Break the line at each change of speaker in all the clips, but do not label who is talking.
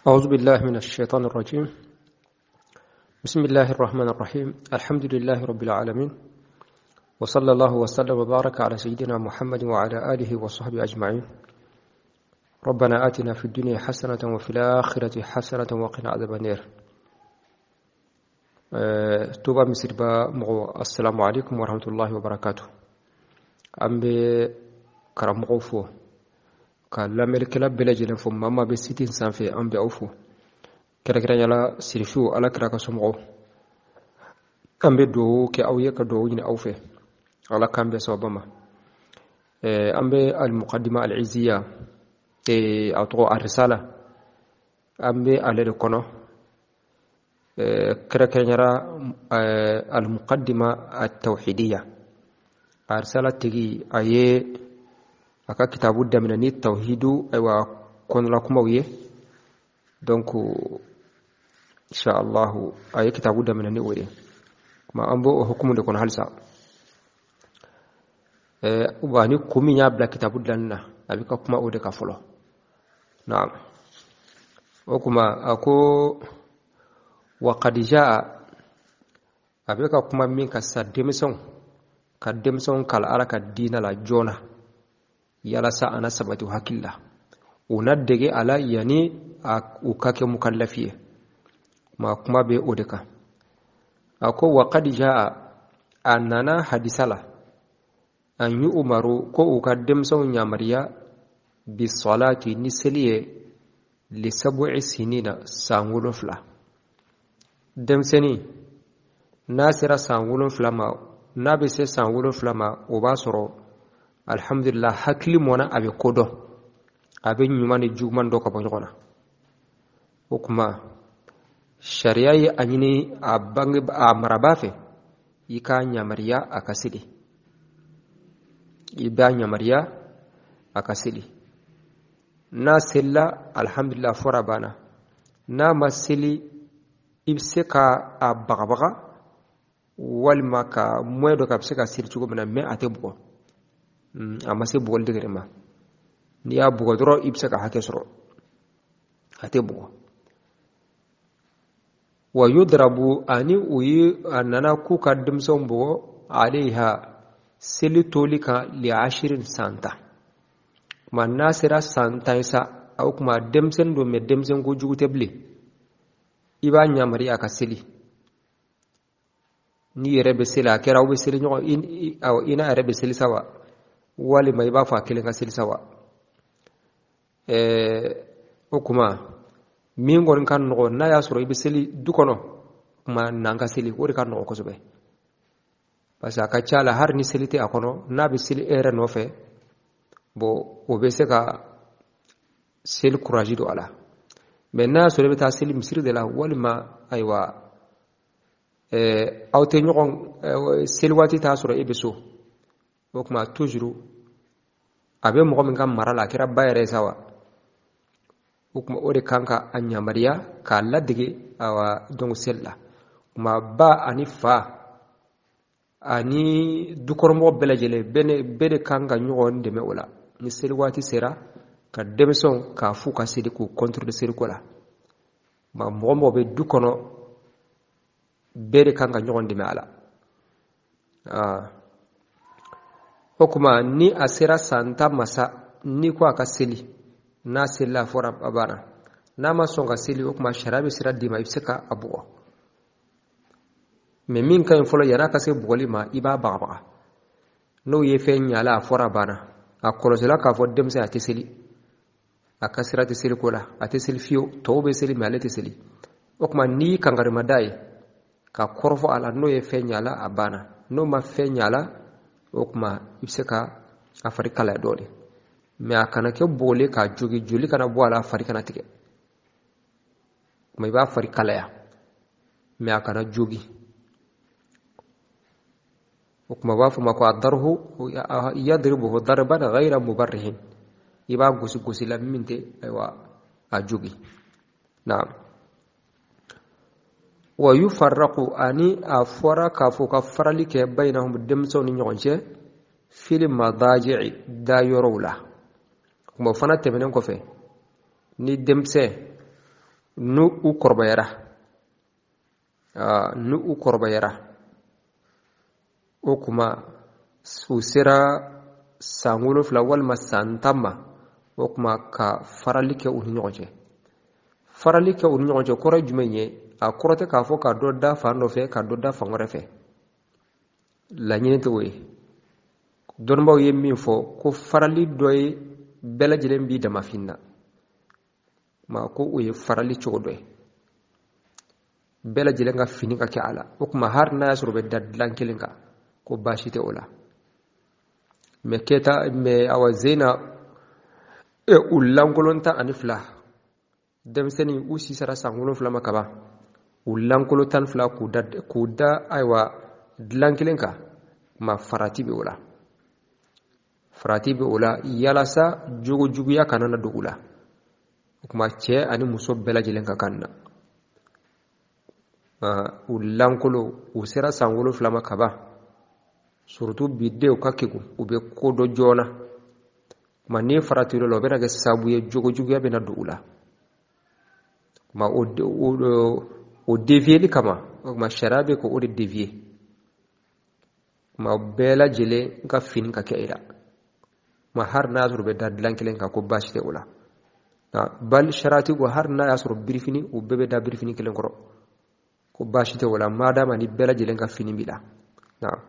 أعوذ بالله من الشيطان الرجيم. بسم الله الرحمن الرحيم. الحمد لله رب العالمين، وصلى الله وسلم وبارك على سيدنا محمد وعلى آله وصحبه أجمعين. ربنا آتنا في الدنيا حسنة وفي الآخرة حسنة وقنا عذاب النار. Touba Misiriba mɔgɔw, assalamu alaikum warahmatullahi wabarakatuh. An bɛ karamɔgɔw fo ka lamɛnnikɛla bɛɛ lajɛlen fo, maa maa bɛ site in sanfɛ, an bɛ aw fo, kɛrɛnkɛrɛnnenya la sirifiw, ala kira ka somɔgɔw. An bɛ dugawu kɛ aw ye ka dugawu ɲini aw fɛ, ala k'an bɛn sababa ma. An bɛ al-muqaddima al-izziya, a tɔgɔ arisala, an bɛ ale de kɔnɔ, kɛrɛnkɛrɛnyara al-muqaddima at-tawhidiyya. Arisala tigi a ye a ka kitabu daminɛ ni tawhidu, ayiwa, kɔnɔla kumaw ye. Donc insha Allah a ye kitabu daminɛ ni o ye, kuma an b'o hukumu de kɔnɔ halisa. Wa ni kun min y'a bila kitabu dilanni na, a bɛ ka kuma o de kan fɔlɔ. Naam, o kuma a ko wa qad jaa, a bɛ ka kuma min kan sisan, denmisɛnw ka denmisɛnw kalan ala ka diinɛ la joona, yalasa a na sabati u hakili la, u na dege a la yanni u ka kɛ mukallafi ye. Ma kuma bɛ o de kan. A ko wa qad jaa, a nana hadisa la, an yu'maru, ko u ka denmisɛnw yamaruya, bi salati, ni seli ye, li sab'i sinina, san 7. Denmisɛnnin n'a sera san 7 ma, n'a bɛ se san 7 ma, o b'a sɔrɔ alhamdulillah hakili mɔna, a bɛ ko dɔn, a bɛ ɲuman ni juguman dɔn ka bɔ ɲɔgɔn na. O kuma sariya ye a ɲini a bange a marabaa fɛ, i k'a yamaruya a ka seli, i b'a yamaruya a ka seli. N'a selila, alhamdulillah, fɔra banna. N'a ma seli, i bɛ se ka a bagabaga walima ka moyen dɔ kɛ a bɛ se ka seli cogo min na, mais a tɛ bugɔ, a ma se bugɔli degré ma. N'i y'a bugɔ dɔrɔn, i bɛ se ka hakɛ sɔrɔ, a tɛ bugɔ. Wa yudrabu, ani u ye a nana k'u ka denmisɛnw bugɔ, alayha, seli toli kan, li ashirin, san 10 kuma. N'a sera san 10 ye sa, o kuma denmisɛnnin don, mais denmisɛn kojugu tɛ bilen, i b'a yamaruya a ka seli. N'i yɛrɛ bɛ seli, a kɛra aw bɛ seli ɲɔgɔn, i n'a yɛrɛ bɛ seli sa wa, walima i b'a fɔ a kelen ka seli sa wa. O kuma min kɔni ka nɔgɔ, n'a y'a sɔrɔ i bɛ seli du kɔnɔ, kuma n'an ka seli, o de ka nɔgɔ kosɛbɛ, parce que a ka ca la, hali ni seli tɛ a kɔnɔ, n'a bɛ seli e yɛrɛ nɔfɛ, bon, o bɛ se ka seli courage don a la. Mais n'a y'a sɔrɔ i bɛ taa seli misiri de la, walima ayiwa, aw tɛ ɲɔgɔn seli waati t'a sɔrɔ e bɛ so, o kuma toujours a bɛ mɔgɔ min ka mara la, a kɛra ba yɛrɛ ye sa wa, o kuma o de kan ka a yamaruya k'a ladege, awa, donc seli la. Kuma ba ani fa ani dukɔnɔmɔgɔ bɛɛ lajɛlen, bɛɛ de kan ka ɲɔgɔn dɛmɛ o la. Ni seli waati sera, ka denmisɛnw k'a f'u ka seli, k'u contrôler seliko la. Ma mɔgɔ mɔgɔ bɛ du kɔnɔ, bɛɛ de kan ka ɲɔgɔn dɛmɛ a la. O kuma ni a sera san 10 ma sa, n'i ko a ka seli, n'a selila, a fɔra a banna. N'a ma sɔn ka seli, o kuma sariya bɛ sira d'i ma, i bɛ se ka a bugɔ. Mais min ka ɲi fɔlɔ, yan'a ka se bugɔli ma, i b'a bagabaga. N'o ye fɛn ɲa la, a fɔra a banna. A kɔlɔsila k'a fɔ denmisɛn a tɛ seli, a ka sira tɛ seliko la, a tɛ seli fiyewu, tɔw bɛ seli mais ale tɛ seli. O kuma n'i y'i kankarimada ye ka kɔrɔfɔ a la, n'o ye fɛn ɲa la, a banna. N'o ma fɛn ɲa la, o kuma i bɛ se ka a fari kalaya dɔɔnin, mais a kana kɛ bugɔli k'a jogi, joli kana bɔ a la, a fari kana tigɛ. Kuma i b'a fari kalaya, mais a kana jogi. O kuma u b'a fɔ ma ko adarhu yadribuhu darban ghayra mubarrihin, i b'a gosi gosi la min tɛ, ayiwa, a jogi. Naam, wa yufarraqu, ani a fɔra k'a fɔ ka farali kɛ, bainahum, denmisɛnw ni ɲɔgɔn cɛ, fil madaji'i, da yɔrɔw la. Kuma fana tɛmɛnen kɔfɛ, ni denmisɛn N'u u kɔrɔbayara, n'u u kɔrɔbayara, o kuma u sera san 7 walima san 10 ma, o kuma ka farali kɛ u ni ɲɔgɔn cɛ. Farali kɛ u ni ɲɔgɔn cɛ kɔrɔ ye jumɛn ye? A kɔrɔ tɛ k'a fɔ ka dɔ da fan dɔ fɛ, ka dɔ da fan wɛrɛ fɛ. Laɲini tɛ o ye. Dɔnnibaaw ye min fɔ ko farali dɔ ye bɛɛ lajɛlen b'i dama fini na, ma ko o ye farali cogo dɔ ye, bɛɛ lajɛlen ka fini ka kɛ a la. O kuma hali n'a y'a sɔrɔ u bɛ da dilan kelen kan, ko baasi tɛ o la. Mɛ kɛta mɛ awa zena u lankolon 12, denmisɛnnin u si sera san 7 ma kaban, u lankolon 12 k'u da ayiwa dilan kelen kan, ma farati bɛ o la. Farati bɛ o la yalasa jogo juguya kana na don u la. O kuma cɛ ani muso bɛɛ lajɛlen ka kan na, u lankolo u sera san 7 ma kaban. Surtout bi denw ka kegun, u bɛ ko dɔ joona. Kuma n'i farati la, o bɛna kɛ sababu ye jogo juguya bɛna don u la. Kuma o dévier kama, o kuma sariya bɛ k'o de dévier. Kuma bɛɛ lajɛlen ka fini ka kɛ i la, kuma hali n'a y'a sɔrɔ u bɛ da dilan kelen kan, ko baasi tɛ o la. Bali sarati ko hali n'a y'a sɔrɔ birifini, u bɛɛ bɛ da birifini kelen kɔrɔ, ko baasi tɛ o la, madama ni bɛɛ lajɛlen ka fini b'i la. Naam.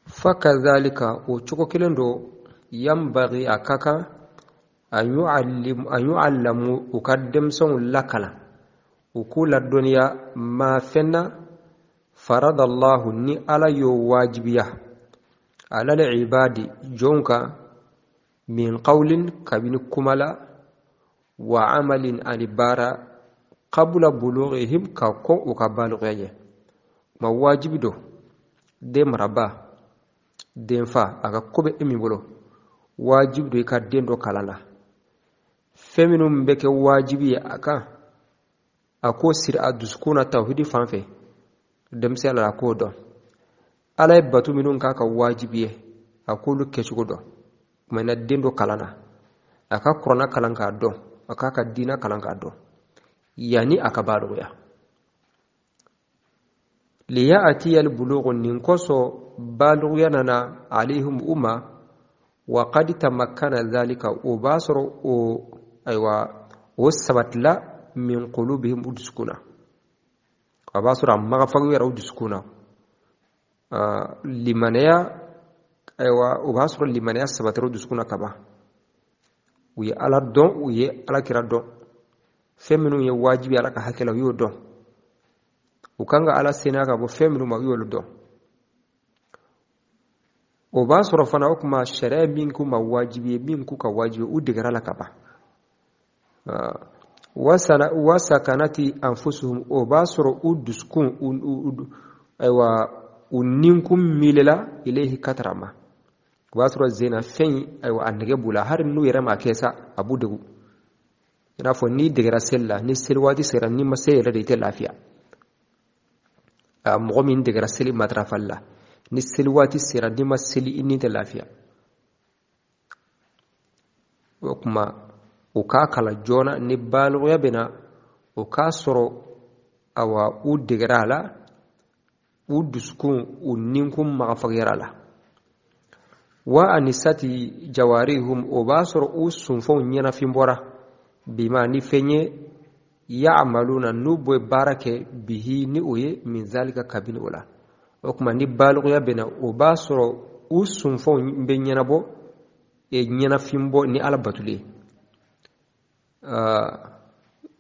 Fakadhalika, o cogo kelen don, yanbaghi, a ka kan, an yu'allamu, u ka denmisɛnw lakalan, u k'u ladɔnniya ma fɛn na faradallahu, ni Ala y'o wajibiya, alal ibadi, jɔnw kan, min qawlin, kabini kuma la, wa amalin, ani baara, qabla bulughihim, ka kɔn u ka balikuya ɲɛ. Ma wajibi don den maraba, den fa, a ka ko bɛ e min bolo, wajibi don i ka den dɔ kalan na fɛn minnu bɛ kɛ wajibi ye a kan, a k'o siri a dusukun na tawhidi fan fɛ denmisɛnya la, a k'o dɔn. Ala ye bato minnu k'a ka wajibi ye, a k'olu kɛcogo dɔn. Kuma na den dɔ kalan na, a ka kuranna kalan k'a dɔn, a k'a ka diina kalan k'a dɔn yanni a ka balikuya. Liya'tiya al-bulughu, nin kosɔn balikuya nana, alayhim, u ma, wa qad tamakkana dhalika, o b'a sɔrɔ o ayiwa o sabatila, min qulubihim, u dusukun na. A b'a sɔrɔ a magafaguyara u dusukun na limanaya. Ayiwa, o b'a sɔrɔ limanaya sabatira u dusukun na kaban. U ye Ala dɔn, u ye Ala kira dɔn, fɛn minnu ye wajibi Ala ka hakɛ la, u y'o dɔn, u kan ka Ala senya ka bɔ fɛn minnu ma, u y'olu dɔn. O b'a sɔrɔ fana, o kuma sariya min k'u ma wajibi ye, min k'u ka wajibi ye, u degera la ka ban. Wasakanati anfusuhum, o b'a sɔrɔ u dusukun, ayiwa, u ninkun milela ilayhi katarama. O b'a sɔrɔ zena fɛn, ayiwa, a nege b'u la. Hali n'u yɛrɛ ma kɛ sa, a b'u degun. I n'a fɔ n'i degera seli la, ni seli waati sera, n'i ma se yɛrɛ de, i tɛ lafiya. A mɔgɔ min degera seli matarafali la, ni seli waati sera, n'i ma seli, i ni tɛ lafiya. O kuma u k'a kala joona, ni balikuya bɛ na, o k'a sɔrɔ awa u degera a la, u dusukun, u ninkun magafagiyara la. Wa anisati jawarihum, o b'a sɔrɔ u sunfɛnw ɲɛnafin bɔra bima, ni fɛn ye, ya'maluna, n'u bɛ baara kɛ, bihi, ni o ye, min zalika, kabini o la. O kuma ni balikuya bɛ na, o b'a sɔrɔ u sunfɛnw bɛ ɲɛnabɔ, ɲɛnafin bɔ ni Ala batuli ye.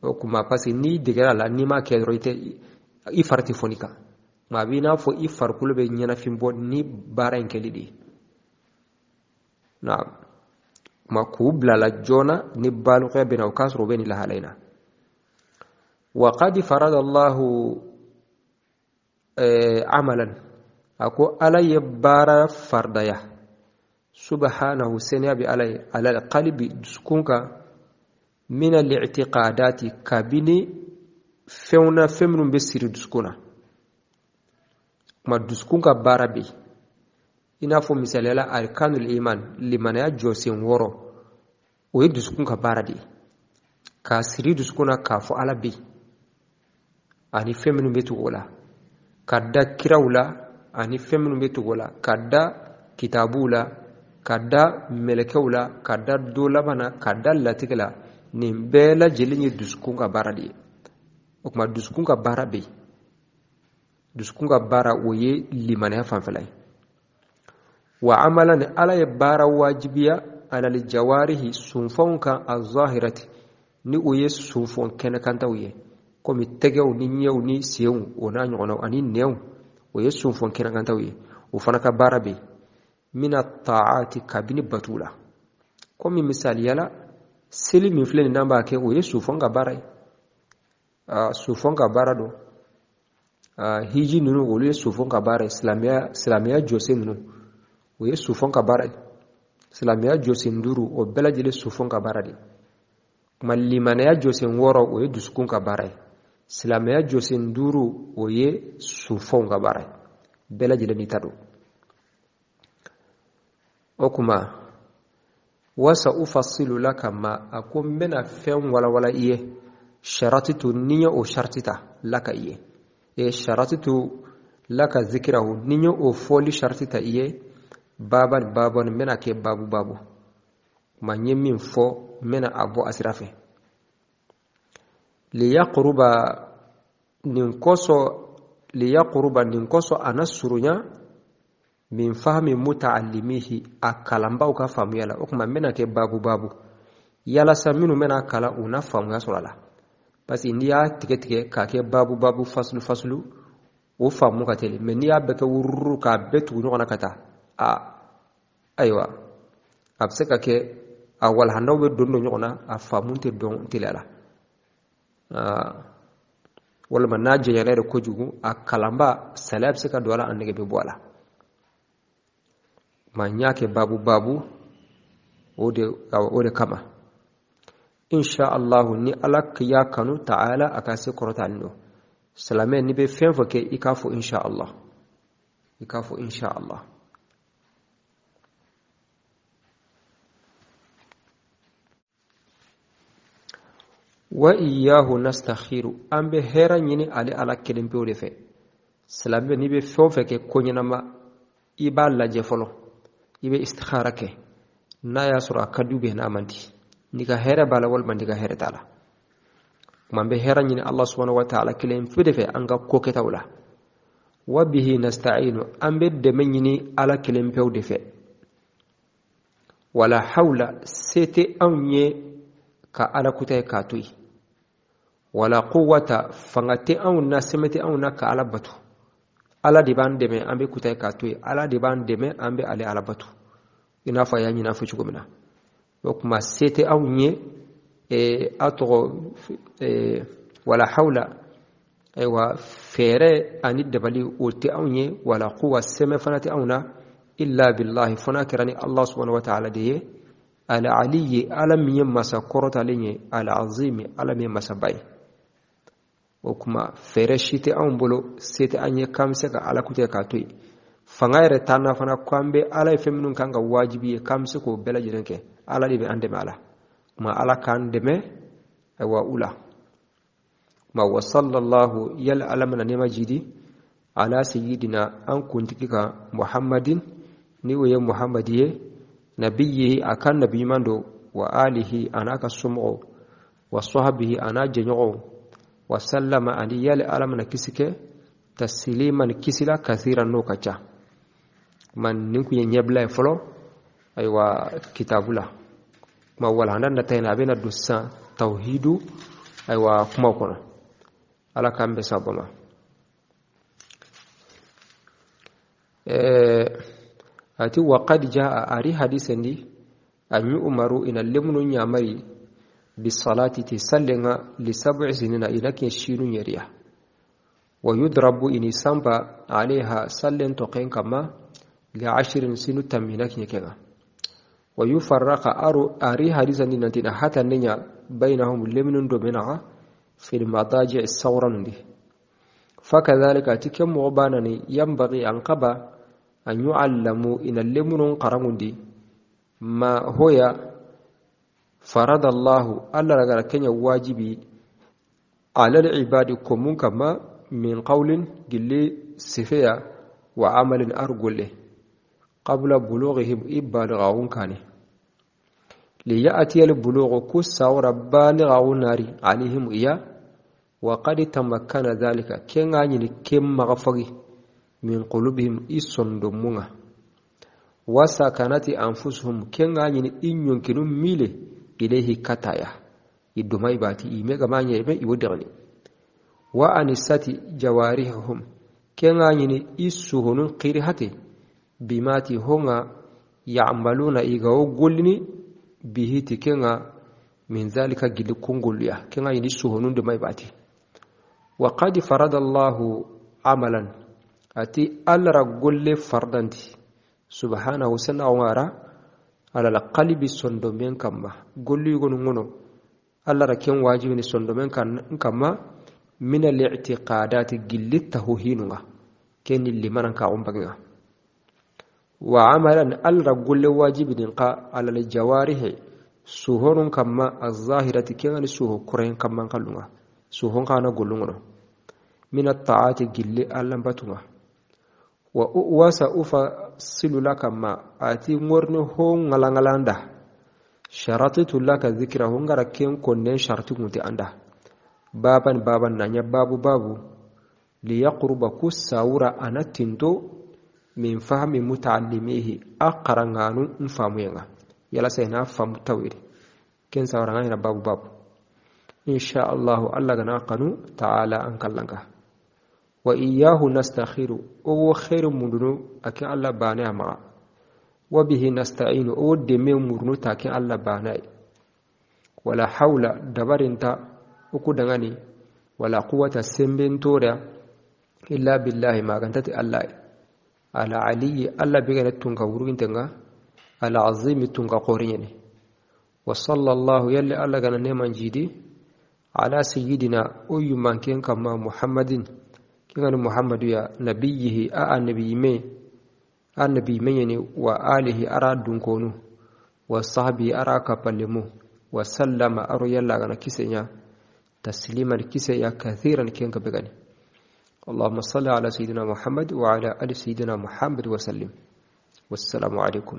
O kuma parce que n'i degera a la, n'i m'a kɛ dɔrɔn, i tɛ i fari tɛ fɔni kan. Nka a b'i n'a fɔ i farikolo bɛ ɲɛnafin bɔ ni baara in kɛli de ye. Naam. Kuma k'u bila la joona, ni balikuya bɛ na, o k'a sɔrɔ u bɛ nin lahala in na. Wa qad farada Allahu amalan, a ko Ala ye baara fardaya, subhanahu, seniya bɛ Ala ye, ala qalbi, dusukun kan, min al-i'tiqadati, kabini fɛnw na, fɛn minnu bɛ siri dusukun na. Kuma dusukun ka baara bɛ yen. I n'a fɔ misaliya la, arkanul iman, limanaya jɔsen 6, o ye dusukun ka baara de ye, k'a siri dusukun na k'a fɔ Ala bɛ yen ani fɛn minnu bɛ tugu o la, ka da kiraw la ani fɛn minnu bɛ tugu o la, ka da kitabuw la, ka da mɛlɛkɛw la, ka da don laban na, ka da latigɛ la. Nin bɛɛ lajɛlen ye dusukun ka baara de ye. O tuma dusukun ka baara bɛ yen. Dusukun ka baara, o ye limanaya fanfɛla ye. Wa amalan, Ala ye baara wajibiya alal jawarihi, sunfɛnw kan, azahirati, ni o ye sunfɛn kɛnɛkantaw ye, komi tɛgɛw ni ɲɛw ni senw, o n'a ɲɔgɔnnaw, ani nɛnw, o ye sunfɛn kɛnɛkantaw ye. O fana ka baara bɛ yen. Mina taati, kabini batu la, komi misaliya la, seli min filɛ nin n'an b'a kɛ, o ye sunfɛn ka baara ye, sunfɛn ka baara don. Hiji ninnu, olu ye sunfɛn ka baara ye. Silamɛya jɔsen ninnu, o ye sunfɛn ka baara ye. Silamɛya jɔsen 5, o bɛɛ lajɛlen sunfɛn ka baara de ye. Kuma limanaya jɔsen 6, o ye dusukun ka baara ye. Silamɛya jɔsen 5, o ye sunfɛnw ka baara ye. Bɛɛ lajɛlen n'i ta don. O kuma, wasa ufasilu laka ma, a ko n bɛna fɛn walawala i ye, sharatitu, ni ye o sharati ta, laka i ye, e sharatitu laka zikirahu, ni ye o fɔli sharati ta i ye, baban baban, n bɛna kɛ babu babu. Kuma n ye min fɔ, n bɛna a bɔ a sira fɛ. Liyaqruba, nin kosɔn, liyaqruba, nin kosɔn a na surunya, min fahmi muta'allimihi, a kalanbaw ka faamuya la. O tuma n bɛna kɛ babu babu yalasa minnu bɛna kalan, u na faamuya sɔrɔ a la, parce que n'i y'a tigɛ tigɛ k'a kɛ babu babu, fasulu fasulu, o faamu ka teli. Mais n'i y'a bɛɛ kɛ wururu k'a bɛɛ tugu ɲɔgɔn na ka taa, a ayiwa, a bɛ se ka kɛ a walahandaw bɛ don don ɲɔgɔn na, a faamu tɛ dɔn teliya la, walima n'a janyana yɛrɛ kojugu, a kalanba salaya bɛ se ka don a la, a nege bɛ bɔ a la. Ma n y'a kɛ babu babu o de kama. Insha Allahu, ni Ala y'a kanu, ta'ala, a ka se kɔrɔtalen don. Silamɛ, n'i bɛ fɛn fɛn kɛ, i k'a fɔ insha Allah, i k'a fɔ insha Allah. Wa iyyahu nastakhiru, an bɛ hɛrɛ ɲini ale Ala kelen pewu de fɛ. Silamɛ, n'i bɛ fɛn o fɛn kɛ ko ɲɛnama, i b'a lajɛ fɔlɔ, i bɛ istikhara kɛ, n'a y'a sɔrɔ a ka di bɛ n'a man di, n'i ka hɛrɛ b'a la walima n'i ka hɛrɛ t'a la. Kuma an bɛ hɛrɛ ɲini Allah subhanahu wa ta'ala kelen pe de fɛ an ka ko kɛtaw la. Wa bihi nasta'inu, an bɛ dɛmɛ ɲini Ala kelen pewu de fɛ. Wala hawla, se tɛ anw ye ka Ala kuta ye k'a to yen. Wala quwwata, fanga tɛ anw na, sɛmɛ tɛ anw na ka Ala bato. Ala de b'an dɛmɛ, an bɛ kuta ye k'a to yen. Ala de b'an dɛmɛ, an bɛ ale Ala bato, i n'a fɔ a y'a ɲini an fɛ cogo min na. O tuma se tɛ anw ye, a tɔgɔ, wala hawla, ayiwa, fɛɛrɛ ani dabali, o tɛ anw ye. Wala quwwa, sɛmɛ fana tɛ anw na, illa billahi, fo n'a kɛra ni Allah subhanahu wa ta'ala de ye, al aliyi, Ala min ye masa kɔrɔtalen ye, al azimi, Ala min ye masaba ye. O kuma fɛɛrɛ si tɛ anw bolo, se tɛ an ye k'an bɛ se ka Ala kuta k'a to yen. Fanga yɛrɛ t'an na fana k'an bɛ Ala ye fɛn minnu kan ka wajibi ye, k'an bɛ se k'o bɛɛ lajɛlen kɛ. Ala de bɛ an dɛmɛ a la. Kuma Ala k'an dɛmɛ, ayiwa, u la. Kuma wa sallallahu, yala Ala mana nɛɛma jidi, ala sayyidina, an kuntigi kan, Muhammadin, ni o ye Muhammad ye, nabiyyi, a ka nabi ɲuman don, wa alihi, a n'a ka somɔgɔw, wa sahbihi, a n'a jɛɲɔgɔnw, wa sallama, ani yali Ala mana kisi kɛ, tasliman, kisila, kathiran, n'o ka ca. Kuma nin kun ye ɲɛbila ye fɔlɔ, ayiwa, kitabu la. Kuma walahanda nata in, a bɛna don sisan tawhidu, ayiwa, kumaw kɔnɔ. Ala k'an bɛn sababa ma. Ati wa qad jaa, ari hadisen di, an yi umaru, ina lemunu ñamari, bisalati, ti sallenga, li sab'i sinina, ina ke shinu ñeriya, wa yudrabu, ini sampa, alayha, sallen token kama, li ashirin, sinu tamina kiñe kenga, wa yufarraqa, aro ari hadisa ni nanti na hata ninya, bainahum, lemnun do menaxa, fil madaji, sawranundi. Fakadhalika, ati ke moxo banani, yanbaghi, an qaba. An yu'allamu ina lemunon qaramundi ma hoya faradallahu alla ragara kenya wajibi ala al-ibadi komun kama min qawlin gilli sifaya wa amalin argolle qabla bulughihim ibalaghun kane liya'ti al-bulughu kusawra balighun nari alaihim iya wa qad tamakkana dhalika kenga nyini kem magafagi min qulubihim isondomunga wa sakanati anfusuhum kenga nyini inyonkinu mile ilayhi kataya idumai bati imega manye ibe iwodirni wa anisati jawarihum kenga nyini isuhunun qirihati bimati honga ya'maluna igawo golni bihi kenga min zalika gili kongoluya kenga nyini isuhunun dumai bati wa qad faradallahu amalan ati alra golle fardanti subhanahu sanawara ala alqalbi sondomen kamma golli gonu ngono alra ken wajibini sondomen kan kamma min al-i'tiqadati gillittahu hinunga ken limanan ka umbaginga wa amalan alra golle wajibini qa ala al-jawarihi suhonun kamma az-zahirati ken suho kuren kamman kallunga suhon kana gollungono min at-ta'ati gilli allambatunga wa wasa ufa silula kama ati ngorni ho ngalangalanda sharatitu laka dhikra hongara ken konnen sharti kunti anda baban baban nanya babu babu liyaqruba kusawra anatinto min fahmi muta'allimihi aqranganu mfamuyenga yala sayna famu tawiri ken sawra ngana babu babu insha Allah Allah gana qanu ta'ala an kallanka wa iyyahu nastakhiru o khairu mundunu akin Allah bana ma wa bihi nasta'inu o deme murnu takin Allah bana wala haula dabarinta uku dangani wala quwwata sembentora illa billahi magantati Allah ala ali Allah bigana tunga wurugintenga ala azimi tunga qorinyene wa sallallahu yalli Allah gana neman jidi ala sayyidina uyumanken kama Muhammadin kingani Muhammadu ya nabiyihi a annabiyime annabi wa alihi ara dunkonu wa sahbi ara kapalemu wa sallama aro yalla gana kisenya tasliman kiseya kathiran kenka begani اللهم صل على سيدنا محمد وعلى آل سيدنا محمد وسلم والسلام عليكم.